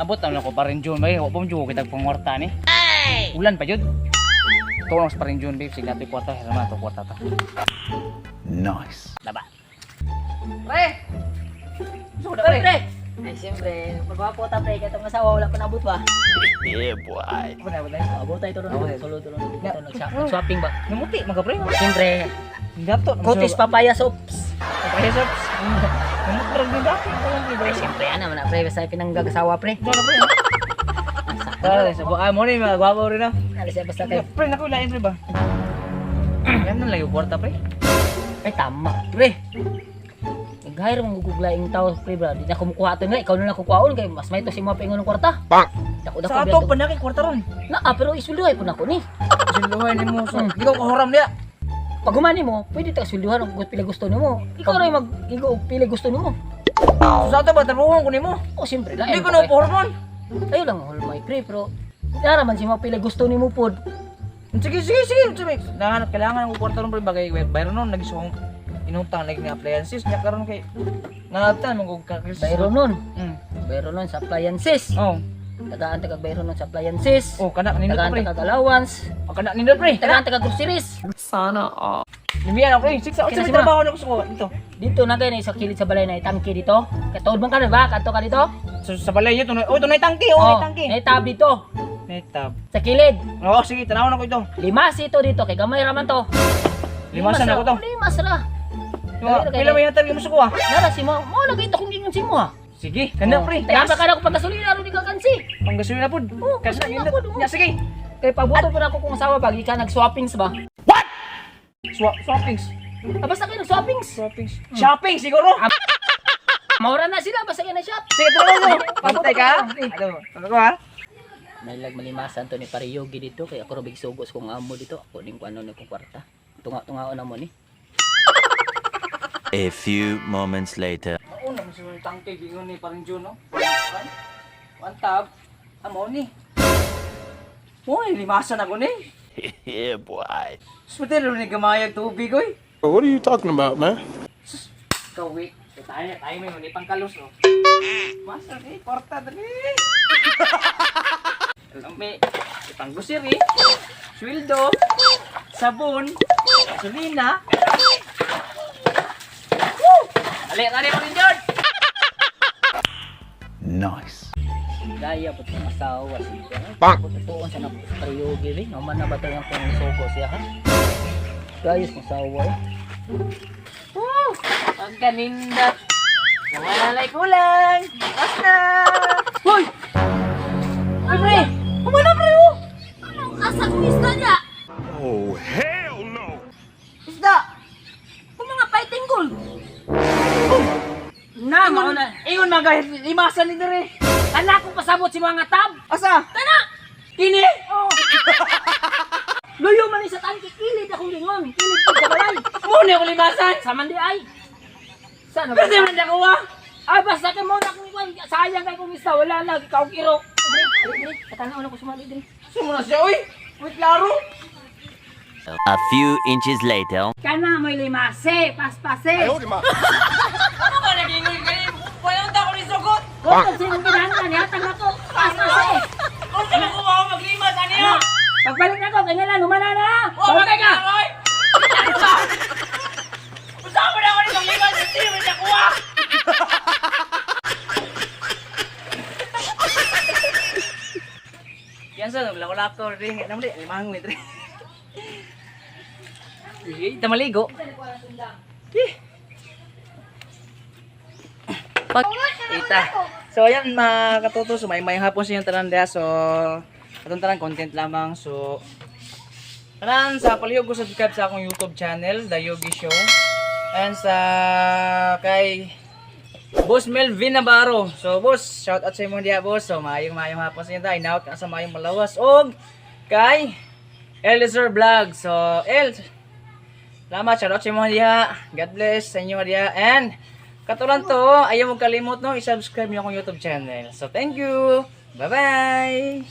Abot na ko parin June bay, wa pa mo jud kitag pangwarta ni. Ulan pa jud. Tuong sa parin June, babe, sige nato kwarta, hirama to kwarta ta. Nice. Laba. Pre. Gusto ko na, pre. Pre! Ay, siyempre, pagwapo ta pre, kaya itong asawa wala pa nabot ba? Yeah, boy. Abot na, abot na. Abot tayo ito Abot tayo. ron. Tulo, tulo. Dito, nag-swapping ba? Namuti mga pre. Siyempre, Gato. Kotis papaya soaps. Papaya soaps. Namuti ra gyud dati. Ay, siyempre, ano man na pre, basta pinanggagasawa pre. Ano pre? Tara, sa buka mo ni mga gwapo rin ah. Alis siya basta kay. Pre, naku lain pre ba? Yan na lang yung kwarta pre. Ay, tama pre. Nag-hire mong guguglaing tao pre bra. Di na kumukuha ito nga. Ikaw na lang kukuhaon kay mas may ito si mga paingon ng kwarta. Bang! Dako dako Sa ato pa na kay kwarta ron. Na, ah, pero isweldohay po na ko ni. Silduhan nimo so. Di ko kahuram niya. Pag humani mo, pwede ta sweldohan og pila gusto nimo. Ikaw ra yung mag-igo og pila gusto nimo. So sa ato ba trabuhon ko nimo? O siyempre, lain. Hindi ko na pohormon. Ayo lang hulmay pre, pero nara man si mga pila gusto nimo pod. Sige, sige, sige. Sige. Nahanap, kailangan ko kwarta ron pre bagay. Bayro nun, nagisuong inutang lagi ni appliances niya karon kay nangatan mong ka Bayro nun. Mm. Bayro nun sa appliances. Oh. Tagaan tagag bayro nun sa appliances. Oh, kana nindot Tagaan pre. tagag allowance. Oh, kana nindot pre. Tagaan tagag groceries. Nimiyan ako pre. Sige, sa Okay na sa si Ma. trabaho na ko sa dito. Dito na kayo na sa kilid sa balay na itangki dito. Katuod man ka na ba? Kadto ka dito? Sa balay niyo tunay. Oh, tunay tangki. Oh, may tangki. May tab dito. May tab. Sa kilid. Oh, sige, tanawon ako ito. Limas ito dito kay gamay ra man to. Limasan ra. ako to. Limas ra. Yung, pila may hatag mo sa kuha? Nara si mo, mo lagi ito kung gingon si mo ha. Sige, kana pre. Kaya pa kada ko paggasolina ron di ka kansi. Panggasolina pud. Oh, Kana gasolina nindot. pud, oh. Ya, sige. Kay pabuto pa na ako kung asawa pag ika nag-swappings ba? Swappings. Ah, basta kayo nag-swappings. Swappings. Shopping siguro. Maura na sila basta kayo na-shop. Sige, tulungan mo. Pantay ka. Ano? Ano ko ha? May lag malimasan to ni Pariyogi dito kay ako robig sugos kong amo dito. Ako ning kuano ni kong kwarta. Tunga-tungaon na mo ni. A few moments later. Mauna mo siguro yung tangke gingon ni paring Jun, no? One tab. Amo ni. Mo ni limasan ako ni. Yeah, boy. Swerte rin ni gamayag tubig oy. What are you talking about, man? Kawi. Tayo tayo may muni pangkalos no. Master ni kwarta dali. May panggusiri, sweldo, sabon, gasolina. Woo! Ali, ali pa rin Jun. Nice. Gaya po itong asawa siya. Bang! Tuon sa na Pariyogi rin. Naman na ba ito yung kung sugo siya ha? Gayos kong asawa eh. Woo! Ang kaninda. Wala kulang. Basta. Hoy! Uy, pre! Umano, pre, oh! Asa kong isda niya? Oh, hell no! Isda! Kung mga fighting goal! Na, mauna. Ingon mga guys, limasan ni dire. Kana akong pasabot si mga tab! Asa? Kana! Kini! Oh. Luyo man ni sa tangki, kilid akong lingon. Kilid ko sa balay. Muna ako limasan! Sa man di ay. Sana ba? Kasi man ako ah! Ay, basta kay mo na kung ikaw, sayang kay kung isda, wala na, ikaw ang iro. Dre, dre, dre, katanaw na ko sumali, dre. Sumuna siya, uy! Uy, klaro! A few inches later. Kana mo'y limase, paspase. Ano ba nag-ingon kayo? Walang tao ni sugot! Kung sinong kinahanglan, yatag na ko, paspase. Kung saan ako ako maglimas, ano yun? Pagbalik na ko, kanya lang, humana na. Wa Balik ka. oy! Ano ba? Usama na ako ni maglimas, hindi man siya kuha! Yan sa, naglako-lako, rin. Ano mo di? Limang ni, dre. Eh, tamaligo. Eh. Pag ita. So ayan mga katuto, so may hapon sa inyong tanan diha. So atong tanan content lamang. So tanan sa palihog ko subscribe sa akong YouTube channel, The Yogi Show. And sa kay Boss Melvin Navarro. So boss, shout out sa imong diha boss. So maayong maayong hapon sa inyo tayo. Inaot ka sa maayong malawas og kay Eliezer Vlog. So El, salamat, shout out sa imong diha. God bless sa inyo diha. And katulad to, ayaw mo kalimot no, i-subscribe niyo akong YouTube channel. So thank you. Bye-bye.